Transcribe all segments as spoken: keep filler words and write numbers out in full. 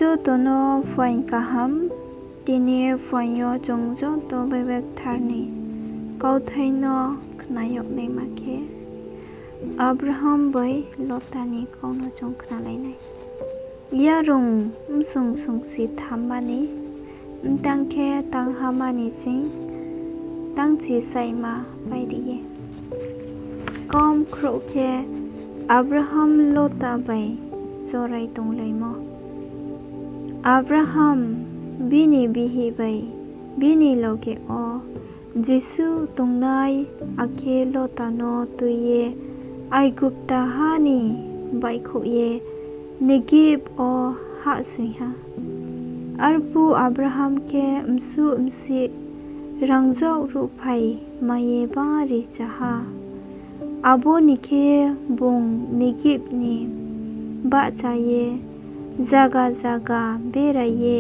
Joto no phuaing kaham. Tini phuaing yo chung joto Bible kthar ni kauthai no khna yag naima khe, Abraham bai Lota ni kau no chung khnalai nai. Yarung bsung sungsi thamma ni, mtang khe tangha ma ni ching tangchisaima pai ri ye. Kom khrouh khe Abraham Lota bai chorai tonglaimo. Abraham bini bihih bai bini loge wo jesuh tongnai, akhe Lota no tui ye Aigupta ha ni baihkhouh ye Negeb wo hahsoing ha. Arphuh Abraham khe msuh msih rangzag ruhphai mai ye bari chá ha. Abo ni khe bung Negeb ni bahcha ye zaga zaga berai ye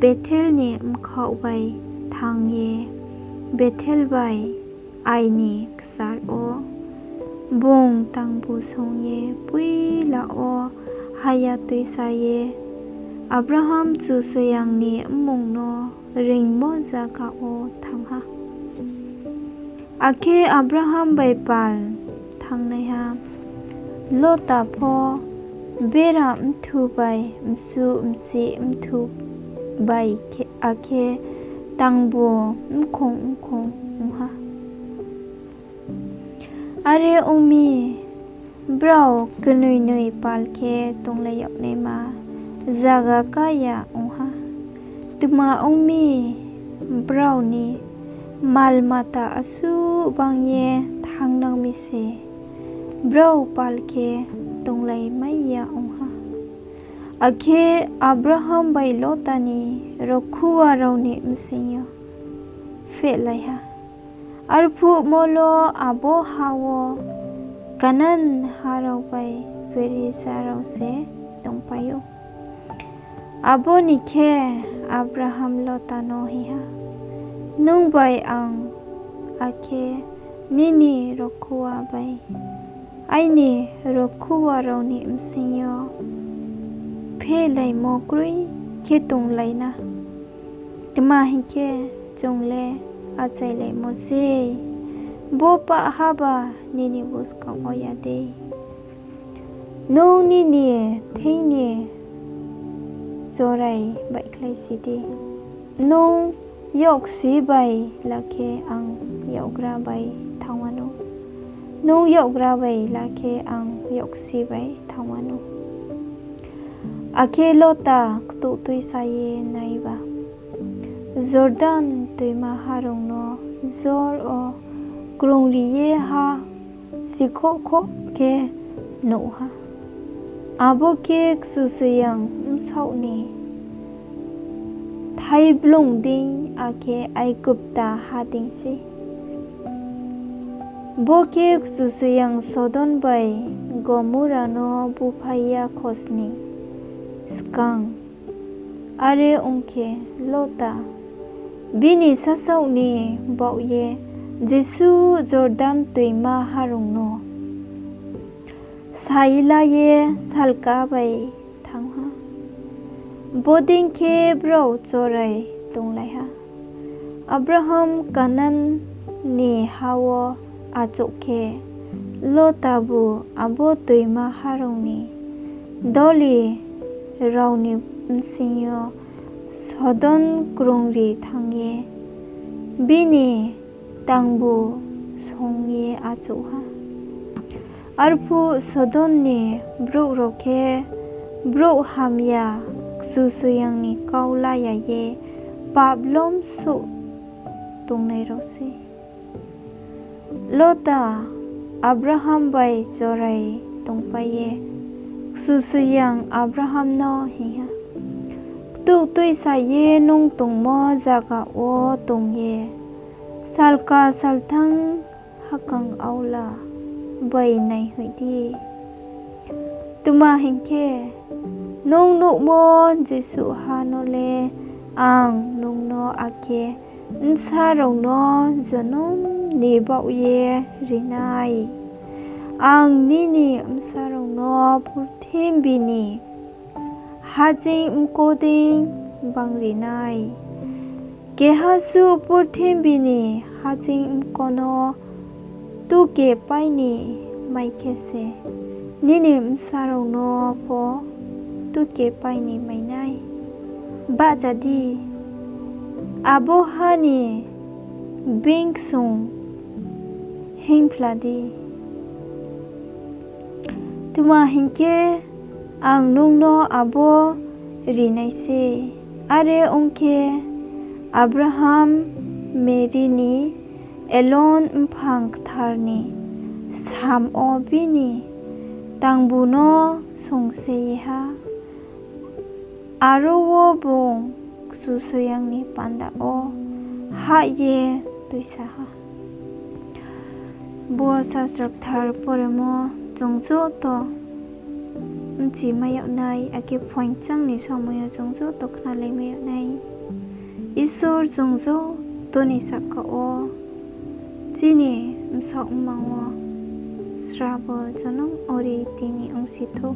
Bethel ni bkhaoh bai thanng ye Bethel bai Ai ni kchar wo bung tangbu song ye poila wo haya tuisa ye Abraham Kchusoyang ni mmung no reingmo zaga wo thanng ha. Akhe Abraham bai pal thanngnaiha Lota pho bera bthwu bai msuh msih bthwu bai khe, akhe tangbu mkhong mkhong ong ha. Are ong mi, brao knoinoi pal khe tonglai yag naima zaga ká ya ong ha. Tma ong mi, brao ni mal mata asuh banng ye thanngnang mi se, brao pal khe tonglaimai ya ong ha. Akhe Abraham bai Lota ni rokhuwa rao ni bsing yo phehlai ha. Arphuhmo lo abo ha wo Kanan ha rao bai Perisa rao se tongpai ou. Abo ni khe Abraham Lota no hing ha, Nung bai ang, akhe nini rokhuwa bai aini rokhuwa rao ni bsing yo phehlaimo kroi khe tonglai na. Tma hing khe, chung le achailaimo sei. Bo pah haba nini buskang wo ya dei? Nung nini thing ni chorai baihkhlaisi di. Nung yaksi bai la khe ang yakgra bai thanng wanou, nung yakgra bai la khe ang yaksi bai thanng wanou. Akhe Lota ktouh tuisa ye naiba, Jordan toima harong no jor wo krungri ye ha sikhouhkhouh khe nuh ha. Abo khe Kchusoyang bsaoh ni thaiblung dei, akhe Aigupta ha dei sei. Bo khe Kchusoyang Sodom bai Gomora no búphai ya khosning skang. Are ong khe, Lota bini sasaoh ni baoh ye jesuh Jordan toima harong no sai la ye salka bai thanng ha. Bodei khe brao chorai tonglai ha. Abraham Kanan ni ha wo achouh khe, Lota bu abo toima harong ni doli rao ni bsing yo Sodom krungri thanng ye bini tangbu song ye achouh ha. Arphuh Sodom ni brouh rao khe brouh hamya, Kchusoyang ni kau la ya ye pap lomsouh tongnai rao sei. Lota Abraham bai chorai tongpai ye Kchusoyang Abraham no hing ha, Ktouh tuisa ye nung tongmo zaga wo tong ye salka salthang hakang aola bai naihoih di. Tma hing khe, nung nuhmo jesuh ha no le ang nung no akhe bsa rao no jonom ni baoh ye ri nai. Ang nini bsa rao no purthimbi ni haching mko dei bangri nai. Keha suh purthimbi ni haching mko no tukepai ni mai khe se, nini bsa rao no pho tukepai ni mai nai. Bahcha di, abo ha ni beingsong hinngphla di. Tma hing khe, ang nung no abo ri nai sei. Are ong khe, Abraham, Meri ni elon mphang kthar ni samm wo bini tangbu no songse ye ha, aro wo bung Kchusoyang ni panda wo hah ye tuisa ha. Bo sasro kthar poremo chung joto bchimai yag nai, akhe phuaingchang ni somoi yo chung joto khnalaimai yag nai. Isor chung joto ni sahka wo chini bsaoh mmang wo srabo jonom ori tini ongsi thou.